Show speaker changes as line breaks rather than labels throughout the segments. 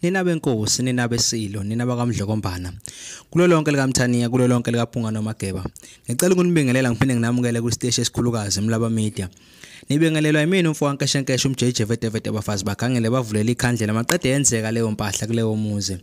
Nina benkosi, nina besilo, nina bakamdlokombana. Kulo lonke likaMthaniya, kulo lonke likaPhunga noMageba. Ngicela ukunibingelela ngiphinde nginamukele kwisiteshi esikhulukazi Mlaba Media. Nibingelelwa yimina umfo waNkeshenkeshe umJJ Vete abafazi bakhangele bavulela ikhandlela maqede yenzeka leyo mpahla kuleyo muzi.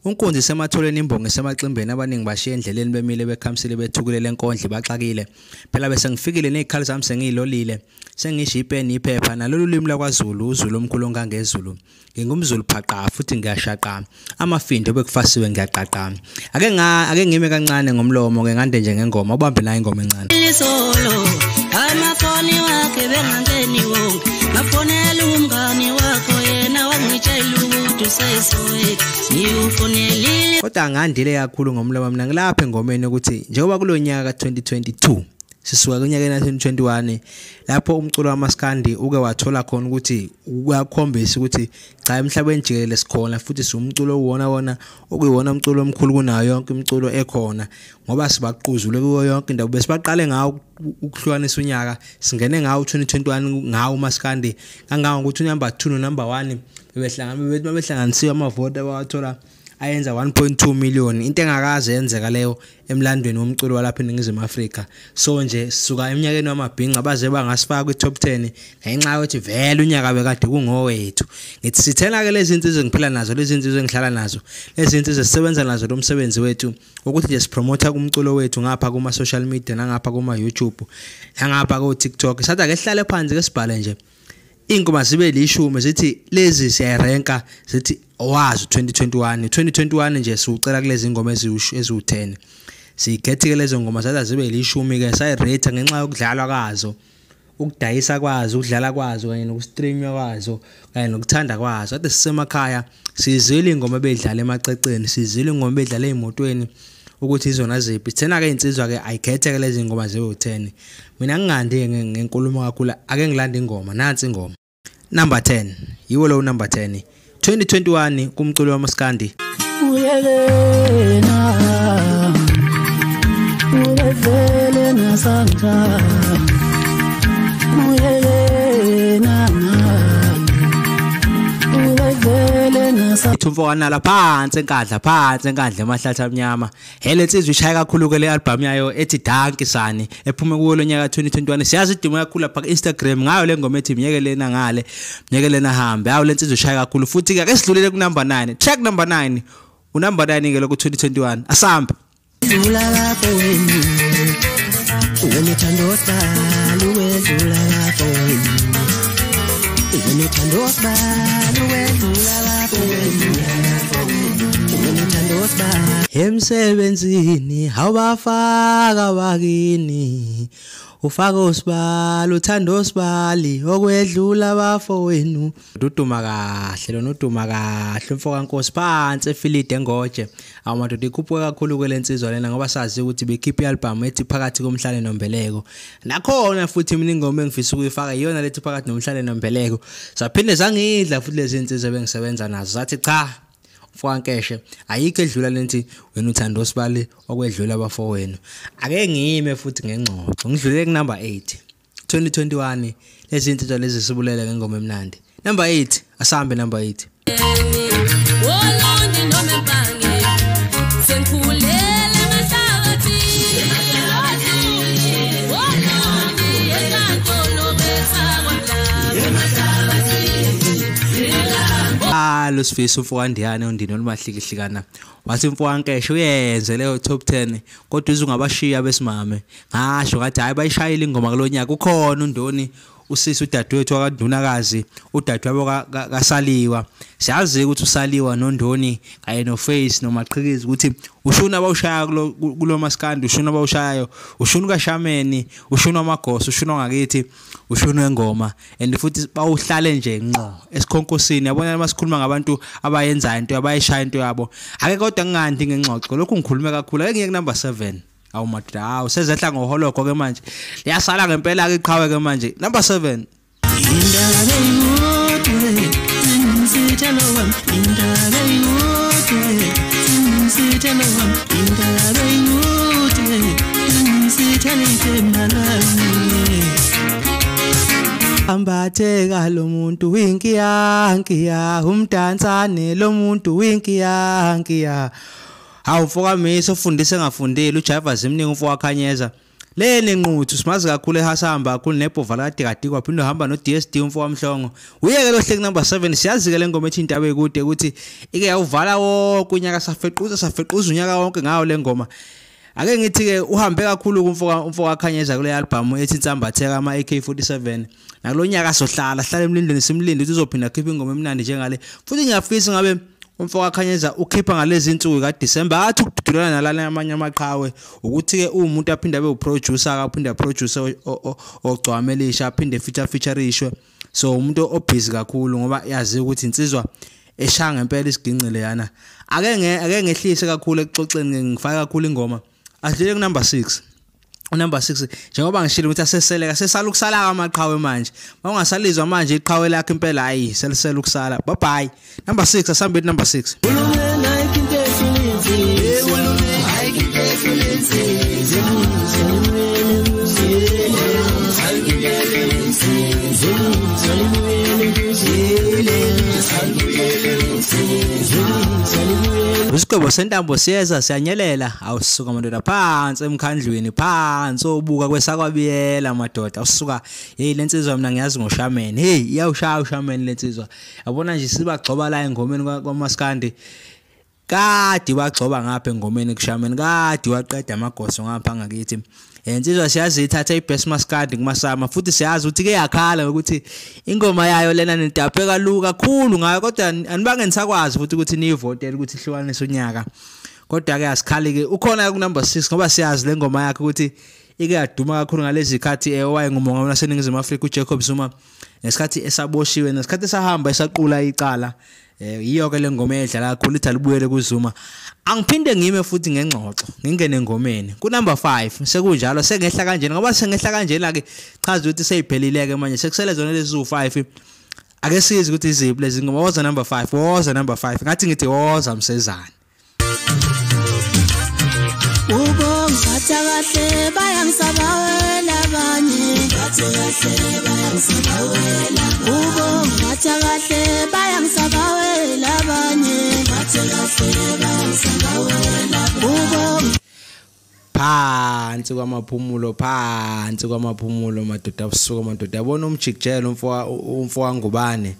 Unkunzi sematholeni imbongi semaximbeni abaningi bashiye endleleni bemile bekhamisile bethukulele enkondlo baxakile. Phela bese ngifikile nezikhali zami sengiyilolile, sengisho ipeni iphepha nalolu limi lakwaZulu, uZulu omkhulu ongangezulu. NgingumZulu phaqa futhi ngiyashaqa. Amafindo bekufasiwe ngiyaqaqa. Ake ngime kancane ngomlomo ke ngande nje ngengoma, ubambe nayo ingoma encane.
Amafoni wakhe bengangeni wonke, ngafonela umngani wakho yena wangitshela ukuthi useSoweto, ngiwufonelile.
Kodwa ngandile kakhulu ngomlomo mina ngilapha engomeni ukuthi njengoba kulonyaka 2022 sisuka kunyakeni ka-2021 lapho umculo wamaskandi uke wathola khona ukuthi uyakhombisa ukuthi cha emhlabeni jikelele sikhona futhi siwumculo wona okuyiwona umculo omkhulu kunayo yonke imiculo ekhona ngoba sibaquzule kuyo yonke indawo. Besibaqale ngawo ukuhlukanisa unyaka, singene ngawo 2021 ngawo umaskandi kangangokuthi unumber 2 no number 1 bebehlanganisiwe amavoti abawathola ayenza 1.2 million, into engakaze yenzeka leyo emlandweni womculo walapha eNingizimu Afrika. So nje sisuka eminyakeni wamabhinca baze bangasifaka kwi-top 10 ngenxa yokuthi vele unyaka bekade kungowethu. Ngithi sithena ke lezi insizwe engiphila nazo, lezi insizwe engihlala nazo, lezi insizwe esisebenza nazo lo msebenzi wethu ukuthi nje sipromotha kumculo wethu ngapha kuma social media nangapha kuma YouTube nangapha ko TikTok. Sathi ake sihlale phansi ke sibhale nje ingoma zibe lishumi zithi lezi siyayirenka, zithi owazi 2021 nje siucela kulezi ingoma eziwu10. Siyikhethike lezo ngoma zathi zibe lishumi ke sayirate ngenxa yokudlalwa kwazo, ukudayisa kwazo, ukudlala kwazo kanye nokustreamwa kwazo kanye nokuthanda kwazo. Kade sisemakhaya sizile ingoma ebedlala emaceceni, sizile ingoma ebedlala ezimotweni ukuthi izona ziphi. Thina ke insizwa ke ayikhetheke lezi ngoma ziwu10. Mina ngingandi ngenkulumo kakhulu, ake ngilande ingoma. Nansi ingoma number 10, yiwo lo number 10 2021 kumculo wamaskandi.
Uyelena ubevele ngasandla, uyelena ubevele ngasandla.
Ithumfo la phansi enkadla, phansi enkadla emahlathi amnyama. Hele insizwa ishaya kakhulu ke le album yayo ethi Danki Sani ephume kuwo lonyaka 2021. Siyazi idumo kakhulu lapha ku Instagram ngayo le ngoma ethi myeke lena ngale, myeke lena hambe. Hawu le insizwa ishaya kakhulu futhi ke ake sidlulele ku number 9. Track number 9. Unumber 9 ke lokhu 2021. Asambe.
Dlula lapho wena, wena uthando sibali, wedlula lapho wena, wena uthando sibali, wedlula lapho wena, wena uthando sibali.
Emsebenzini awubafaka bakini, ufaka usibali, uthando sibali okwedlula abafowenu. Uduma kahle lona, uduma kahle umfo kaNkosi phansi efilide engoje. Awumadoda ikhuphuka kakhulu ke lensizwa lena ngoba sazi ukuthi bekhipha ialbum ethi Phakathi Komhlane Nombeleko. Nakhona futhi mina ingoma engifisa ukuyifaka iyona lethi Phakathi Nomhlane Nombeleko. Saphinde sangidla futhi lezi insizwa bengisebenza nazo zathi cha mfo kaNkeshe ayikho edlula lenthi wena uthando sibali okwedlula abafowenu. Ake ngime futhi ngengxoxo ngidlulele ku number 8 2021 lezi insizwa lezi sibulele ngengoma emnandi. Number 8, asambe number 8. Alo Sifiso umfo kaNdiyane ondini olumahlikihlikana wathi umfo kaNkeshe uyenze leyo top 10 kodwa uzungabashiya besimame. Ngasho ngathi hayi bayishayile ingoma kulonyaka. Ukhona uNdoni usisi udadewethu wakandunakazi, udadewabo kaSaliwa. Siyazi ukuthi uSaliwa noNdoni kanye noFace noMaqhikizi ukuthi ushuna abawushaya kulo maskandi, ushuna abawushayayo, ushuna kaShameni, ushuna amagoso, ushuna ngakithi, ushuna wengoma. And futhi bawuhlale nje ngqo esikhonkosini. Yabona masikhuluma ngabantu abayenzayo into abayishaya into yabo. Ake kodwa ngingandi ngengxoxo lokhu ngikhulume kakhulu. Ake ngiye ku number 7. Awu madoda, hawu sezehla ngohologo ke manje. Liyasala ngempela ke iqhawe ke manje. Number 7.
Indaba eyodwa sithelo wami, indaba eyodwa sithelo wami, indaba eyodwa sithelo ithemba lami.
Ambatheka lo muntu winkiyankiya, umdansane lo muntu winkiyankiya. Hawu mfoka Miso ufundise engafundile uJaiva Zimningi umfoka Khanyeza. Leni nquthu simazi kakhulu ehasahamba kakhulu nebhova kade kade kwaphinde uhamba no DSD umfoka Mhlongo. Uyeke lo hleki number 7 siyazi ke le ngoma ethi intaba ekude ukuthi ike yawuvala wonke unyaka safequza unyaka wonke ngawo le ngoma. Ake ngithi ke uhambe kakhulu umfoka Khanyeza kule album ethi Insambatheka ama AK47. Nakulonyaka sohlala hlala emlindweni simlinde ukuthi uzophinda akhiphe ingoma emnandi njengale. Futhi ngiyafisa ngabe umfoka Khanyeza ukhipha ngalezi insuku kaDecember athi ukududulana nalana amanye amaqhawe ukuthi ke umuntu aphinde abe uproducer aphinde aproducer ogcwamelisha aphinde featureishwe. So umuntu obusy kakhulu ngoba yazi ukuthi insizwa eshaya ngempela isiginci leyana. Ake ngehlise kakhulu ekuxoxeni ngifaka kakhulu ingoma. Asidlule ku number 6. Number 6 njengoba ngishilo ukuthi aseseleka sesala ukusala amaqhawe manje. Mawungasalizwa manje iqhawe lakhe impela hayi selisela ukusala. Bye bye. Number 6 asambe number 6. Isigwebo sentambo siyeza siyanyelela. Awusuka madoda phansi emkhandlweni phansi obuka kwesakwabiyela madoda. Awusuka hey lensizwa mina ngiyazi ngoshameni. Hey iyawushaya ushameni lensizwa. Yabona nje sibagxoba la engomeni kwaMaskandi. Kade bagxoba ngapha engomeni kushameni kade waqeda amagoso ngapha ngakithi. Insizwa siyazi ithatha ibest maskandi kumasama futhi siyazi ukuthi ke yakhala ukuthi ingoma yayo lena nidaphe kalu kakhulu ngayo kodwa anibange nisakwazi futhi ukuthi niyivotele ukuthi ihlukanise unyaka. Kodwa ke asikhali ke ukhona ku number 6 ngoba siyazi le ngoma yakhe ukuthi ike yaduma kakhulu ngalezi zikhathi owayengumongameli waseNingizimu Afrika uJacob Zuma ngesikhathi esaboshiwe nesikhathi esahamba esaqula icala. Yiyo ke le ngoma edlala kakhulu ithi alibuyele kuZuma. Angiphinde ngime futhi ngengxoxo ngingene engomeni ku number 5 sekunjalo sengehla kanjena ngoba sengehla kanjena ke chaza ukuthi seyiphelile ke manje sekusele zona lezi zu5. Ake sizi ukuthi iziphi lezi ngoma. Woza number 5, woza number 5 ngathi ngithi woza msezane.
Ubongiphatha kahle bayangisabawela abanye. Ubongiphatha kahle bayangisabawela abanye.
Phansi kwamaphumulo, phansi kwamaphumulo madoda abusuka madoda. Yabona umjikijelo umfo kaNgubane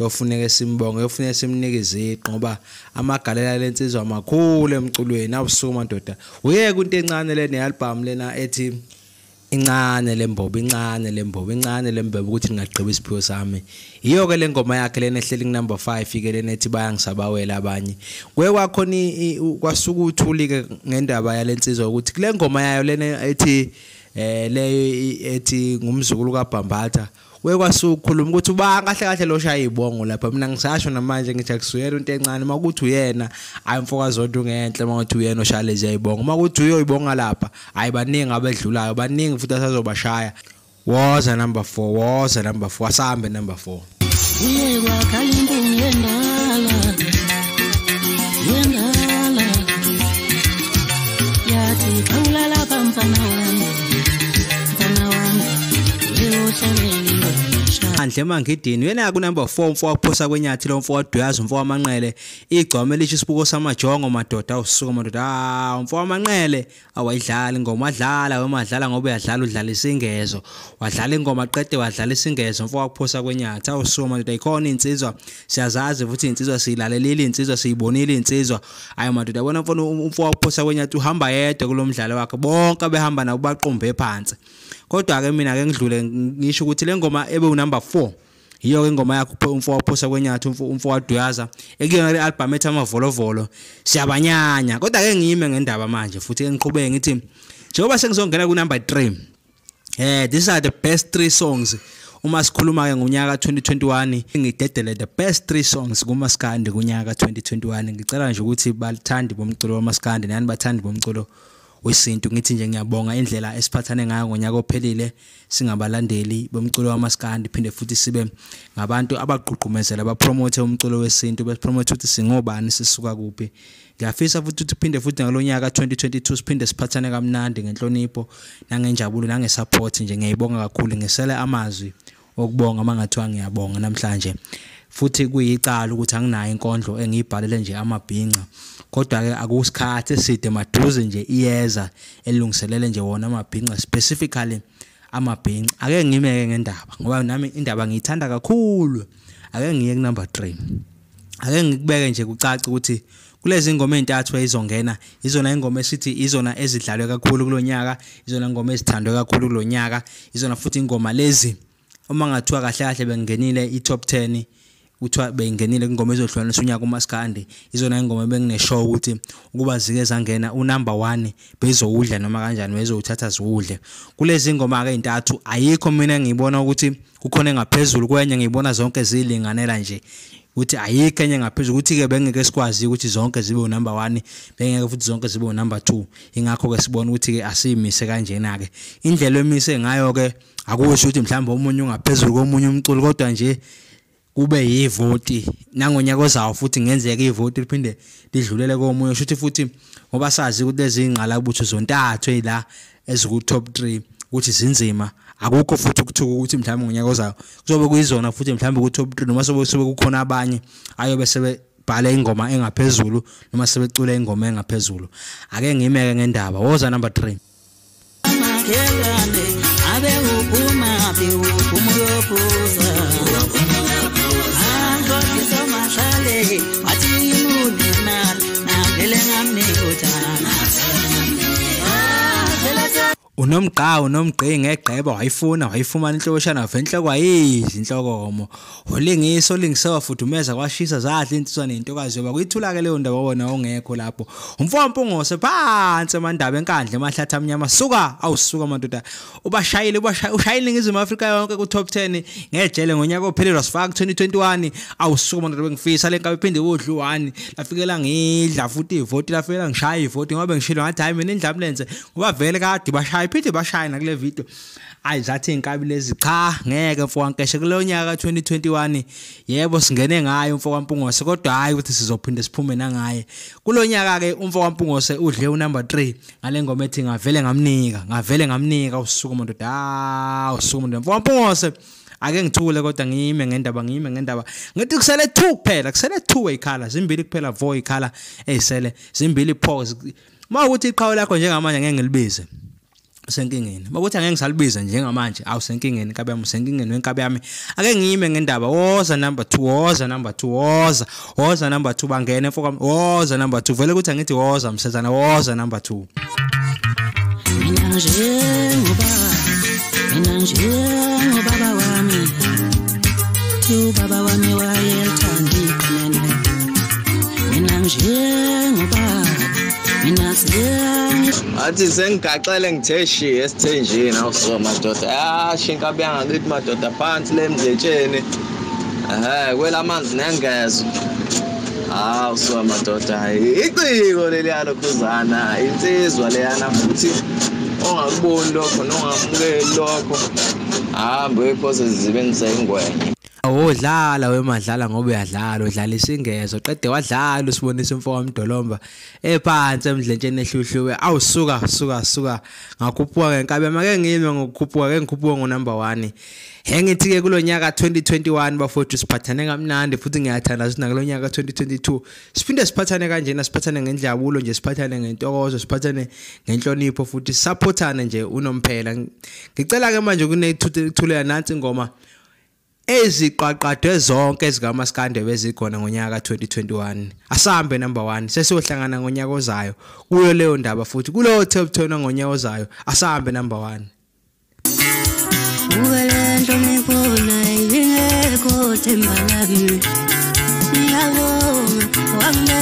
yofuneka simbonge yofuneka simnike iziqo ngoba amagalela lensizwa amakhulu emculweni abusuka madoda. Uyeke into encane le nealbum lena ethi incane lembobo incane lembobo incane lembobo ukuthi ngingagqiba isiphiwo sami. Iyo ke le ngoma yakhe lena ehleli ku number 5 ke lena ethi bayangisabawela abanye. Kuye kwakhona kwasuka uthuli ke ngendaba yalensizwa ukuthi kule ngoma yayo lena ethi leyo ethi ngumzukulu kaBhambatha kuye kwasuka ukukhuluma ukuthi uba kahle kahle lo shaya ibongo lapha. Mina ngisasho namanje ngithi akusuyela into encane makuthi uyena hayi mfoka Zonke ungenhle makuthi uyena oshaya lezi ayibongo makuthi uyoyibonga lapha hayi baningi abedlulayo baningi futhi asazobashaya. Woza number 4, woza number 4 asambe number 4.
Uye kwakhala intombi endala yendala yathi khawula lapha mfana wami mfana wami uyohlabela ingoma.
Andle mangidini yena ku number 4 umfo waphosa kwenyathi lo mfo waduyaza umfo wamanqele igcwame lisho isibuko samajongo madoda awusuka madoda. Umfo wamanqele awayidlala ingoma adlala wemadlala ngoba uyadlala udlala isingezo wadlala ingoma qede wadlala isingezo umfo waphosa kwenyathi awusuka madoda. Ikhona insizwa siyazazi futhi insizwa siyilalelile insizwa siyibonile insizwa ayi madoda yabona umfo waphosa kwenyathi uhamba yedwa kulomdlalo wakhe bonke behamba nabo baqombe phansi. Kodwa ke mina ke ngidlule ngisho ukuthi le ngoma ebe unumber 4 yiyo ke ingoma yakho umfo waphosa kwenyathi umfo waduyaza ekuyona le album ethi amavolovolo siyabanyanya. Kodwa ke ngiyime ngendaba manje futhi ngiqhubeke ngithi njengoba sengizongena ku number 3 these are the best 3 songs uma sikhuluma ke ngonyaka 2021. Ngidedele the best 3 songs kumaskandi kunyaka 2021. Ngicela nje ukuthi balithandi bomculo wamaskandi nani bathandi bomculo wesintu ngithi nje ngiyabonga indlela esiphathane ngayo ngonyaka ophelile singabalandeli bomculo wamaskandi phinde futhi sibe ngabantu abagqugqumezela abapromote umculo wesintu besipromote ukuthi singobani sisuka kuphi. Ngiyafisa futhi ukuthi phinde futhi ngalonyaka 2022 siphinde siphathane kamnandi ngenhlonipho nangenjabulo nangesupport nje. Ngiyayibonga kakhulu ngisele amazwi okubonga mangathiwa ngiyabonga namhlanje. Futhi kuyicala ukuthi anginayo inkondlo engiyibhalele nje amabhinca, kodwa ke akusikhathi eside maduze nje iyeza elungiselele nje wona amabhinca, specifically amabhinca. Ake ngimeke ngendaba ngoba nami indaba ngiyithanda kakhulu. Ake ngiye ku number 3. Ake ngikubeke nje kucace ukuthi kulezi ingoma ezintathu ezizongena izona ingoma esithi izona ezidlalwe kakhulu kulonyaka, izona ingoma ezithandwe kakhulu kulonyaka, izona futhi ingoma lezi uma ngathiwa kahle kahle bengenile i-top 10, kuthiwa bengenile ingoma ezohlukanisa unyaka uMaskandi, izona ingoma bengineshow ukuthi ukuba zike zangena unumber 1 bezowudla noma kanjani, bezowuthatha ziwudle. Kulezi ingoma ke ezintathu ayikho mina ngiyibona ukuthi kukhona engaphezulu kwenye, ngiyibona zonke zilinganela nje ukuthi ayikho enye ngaphezulu, ukuthi ke bengeke sikwazi ukuthi zonke zibe unumber 1, bengeke futhi zonke zibe unumber 2. Ingakho ke sibona ukuthi ke asiyimise kanjena ke indlela emise ngayo ke akusho ukuthi mhlawumbe omunye ungaphezulu komunye umculo, kodwa nje kube yivoti nangonyaka ozawo futhi ngenzeka ivoti liphinde lidlulele komunye, shuthi futhi ngoba sazi ukuthi lezi ingqalabutho zontathu ezila eziku top 3 ukuthi zinzima, akukho futhi ukuthuka ukuthi mhlawumbe ngonyaka ozayo kuzobe kuyizona futhi mhlawumbe ku top 3 noma sobe kukhona abanye ayobe sebebhale ingoma engaphezulu noma sebecula ingoma engaphezulu. Ake ngimeke ngendaba, woza number 3.
Abe uphuma phi uphuma uyophuza
Unomgqa unomgqi ngegqeba wayifuna wayifumana inhlokoshana venhloko ayidli inhlokomo olingiso olingisewa fudumeza kwashisa zadla insizwa nentokazi yoba kuyithula ke leyo ndaba wona ongekho lapho. Umfowamphungose phansi emandaba enkandla emahlathi amnyama, suka awusuka madoda, ubashayile ushayile iNingizimu Afrika yonke ku top 10 ngejele ngonyaka ophelelwa sifaka 2021. Awusuka madoda, bengifisa le nkabe iphinde udlu 1 lafikela ngidla futhi ivoti lafikela ngishaya ivoti ngoba ngishilo ngathi hayi mina indlamlenze ngoba vele kade bashaya phinde bashaya nakule video. Ayi zathi inkabi lezi cha ngeke mfokankeshe kulo nyaka 2021 yebo singene ngayo umfokaMpungose, kodwa hayi ukuthi sizophinde siphume nangaye kulo nyaka ke. UmfokaMpungose udle unumber 3 ngale ngoma ethi ngavele ngamnika, ngavele ngamnika usuku madoda, usuku madoda mfokaMpungose. Ake ngithule kodwa ngiyime ngendaba, ngiyime ngendaba ngithi kusele 2 kuphela, kusele 2 ikhala zimbili kuphela, 4 ikhala ezisele zimbili pause. Mawukuthi iqhawe lakho njengamanje ngeke ngilibize usenkingeni, makuthi angeke ngisalibiza njengamanje awusenkingeni nkabi yami, usenkingeni wenkabi yami. Ake ngiyime ngendaba, woza number 2, woza number 2, woza woza number 2 bangene mfoka, woza number 2 vele ukuthi angithi woza msezana, woza number 2.
Mina njengoba mina njengobaba wami, ubaba wami wayethanda iqinene, mina njengobaba mina
athi sengigaxele ngithe shi esithenjini awusuka madoda, ah shinkabi yangakithi madoda phansi le mdletsheni kwelamanzi nengezo. Awusuka madoda, iciko leliya lokhuzana insizwa leyana futhi ongakuboni lokho nongamukeli lokho hambe uyiphose zizibenzise ingwenya.
Awudlala wemadlala ngoba uyadlala, udlala isingezo qede wadlala usibonisa umfokaMdolomba ephansi emdlentsheni ehluhluwe. Awusuka suka suka ngakhuphuka ngenkabi make ngime ngokukhuphuka ke ngikhuphuka ngo number 1. Hengithi ke kulonyaka 2021 bafowethu siphathane kamnandi futhi ngiyathanda ukuthi nakulonyaka 2022 siphinde siphathane kanjena, siphathane ngenjabulo nje, siphathane ngentokozo, siphathane ngenhlonipho futhi supportane nje unomphela. Ngicela ke manje kunethulela nansi ingoma eziqaqadwe zonke ezikaMaskandi bezikhona ngonyaka 2021. Asambe number 1 sesiyohlangana ngonyaka ozayo kuyo leyo ndaba futhi kulowo top 10 ngonyaka ozayo. Asambe number 1.
Ubelento ngibona ingekho themba lami ngiyabonga.